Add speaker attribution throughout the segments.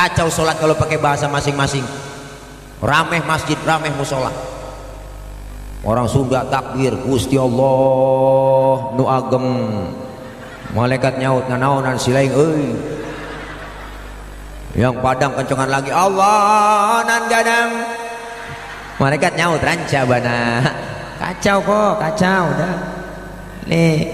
Speaker 1: Kacau sholat kalau pakai bahasa masing-masing. Rameh masjid, rameh musola. Orang Sunda takbir, Gusti Allah nu ageng. Malaikat nyaut nganaonan silaing euy. Yang Padang kencengan lagi, Allah nan gadang. Malaikat nyaut ranca bana. Kacau kok, kacau dah. Nih,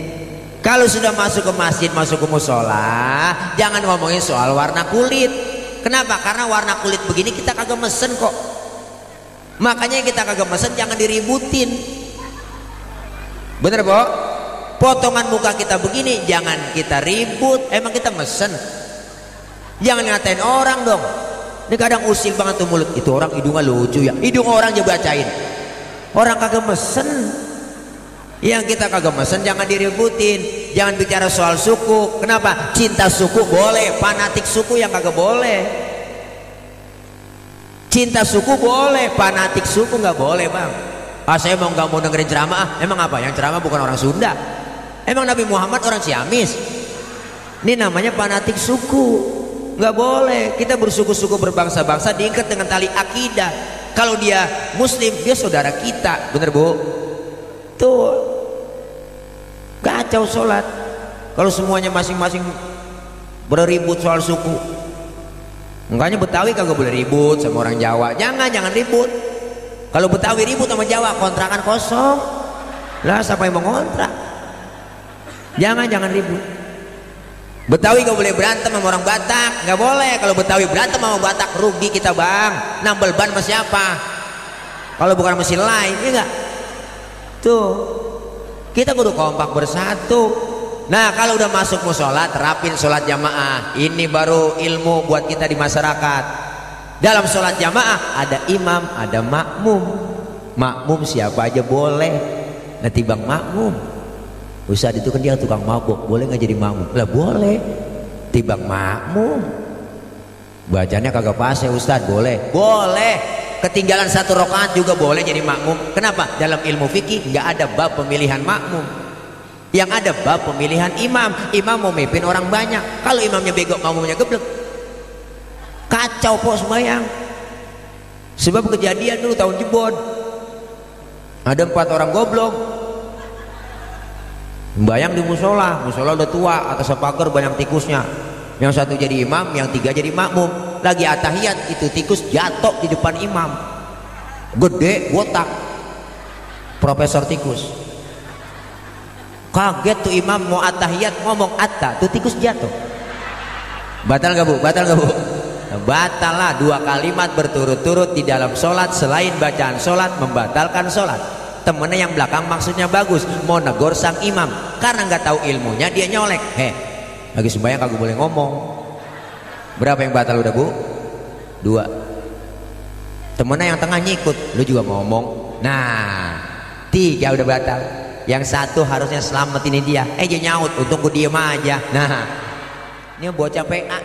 Speaker 1: kalau sudah masuk ke masjid, masuk ke musola, jangan ngomongin soal warna kulit. Kenapa? Karena warna kulit begini kita kagak mesen kok. Makanya kita kagak mesen, jangan diributin. Bener Bo? Potongan muka kita begini jangan kita ribut. Emang kita mesen? Jangan ngatain orang dong. Ini kadang usil banget tuh mulut. Itu orang hidungnya lucu ya. Hidung orang aja bacain. Orang kagak mesen. Yang kita kagak mesen jangan diributin. Jangan bicara soal suku. Kenapa? Cinta suku boleh, fanatik suku yang kagak boleh. Cinta suku boleh, fanatik suku nggak boleh bang. Saya mau nggak mau dengerin ceramah. Emang apa? Yang ceramah bukan orang Sunda. Emang Nabi Muhammad orang Ciamis. Ini namanya fanatik suku. Nggak boleh. Kita bersuku-suku berbangsa-bangsa diikat dengan tali akidah. Kalau dia Muslim, dia saudara kita. Bener Bu? Tuh kacau sholat. Kalau semuanya masing-masing berribut soal suku. Makanya Betawi kagak boleh ribut sama orang Jawa. Jangan ribut. Kalau Betawi ribut sama Jawa, kontrakan kosong. Lah siapa yang mau ngontrak? Jangan ribut. Betawi gak boleh berantem sama orang Batak. Gak boleh. Kalau Betawi berantem sama Batak, rugi kita bang. Nambel ban sama siapa? Kalau bukan mesin lain, iya gak? Tuh, kita kudu kompak bersatu. Nah kalau udah masuk musola, terapin sholat jamaah. Ini baru ilmu buat kita di masyarakat. Dalam sholat jamaah ada imam, ada makmum. Makmum siapa aja boleh. Nanti bang makmum. Ustadz itu kan dia tukang mabuk, boleh nggak jadi makmum? Lah boleh. Tibang makmum. Bacanya kagak pas ya Ustadz, boleh. Boleh. Ketinggalan 1 rakaat juga boleh jadi makmum. Kenapa? Dalam ilmu fikih nggak ada bab pemilihan makmum. Yang ada bab pemilihan imam. Imam mau mimpin orang banyak. Kalau imamnya bego, makmumnya geblek, kacau kok sembahyang. Sebab kejadian dulu tahun jebon, ada 4 orang goblok sembahyang di musola. Musola udah tua, atas pagar banyak tikusnya. Yang 1 jadi imam, yang 3 jadi makmum. Lagi atahiyat, itu tikus jatuh di depan imam, gede botak, profesor tikus. Kaget tuh imam mau atahiyat, ngomong atta, tuh tikus jatuh. Batal gak Bu? Batal gak Bu? Batal lah. 2 kalimat berturut-turut di dalam sholat selain bacaan sholat membatalkan sholat. Temennya yang belakang maksudnya bagus, mau negor sang imam, karena nggak tahu ilmunya dia nyolek. Lagi sembahyang kagak boleh ngomong. Berapa yang batal udah Bu? 2. Temennya yang tengah nyikut, lu juga ngomong. Nah 3 udah batal. Yang 1 harusnya selamatin dia, dia nyaut, untung gue diem aja. Nah ini bocah PA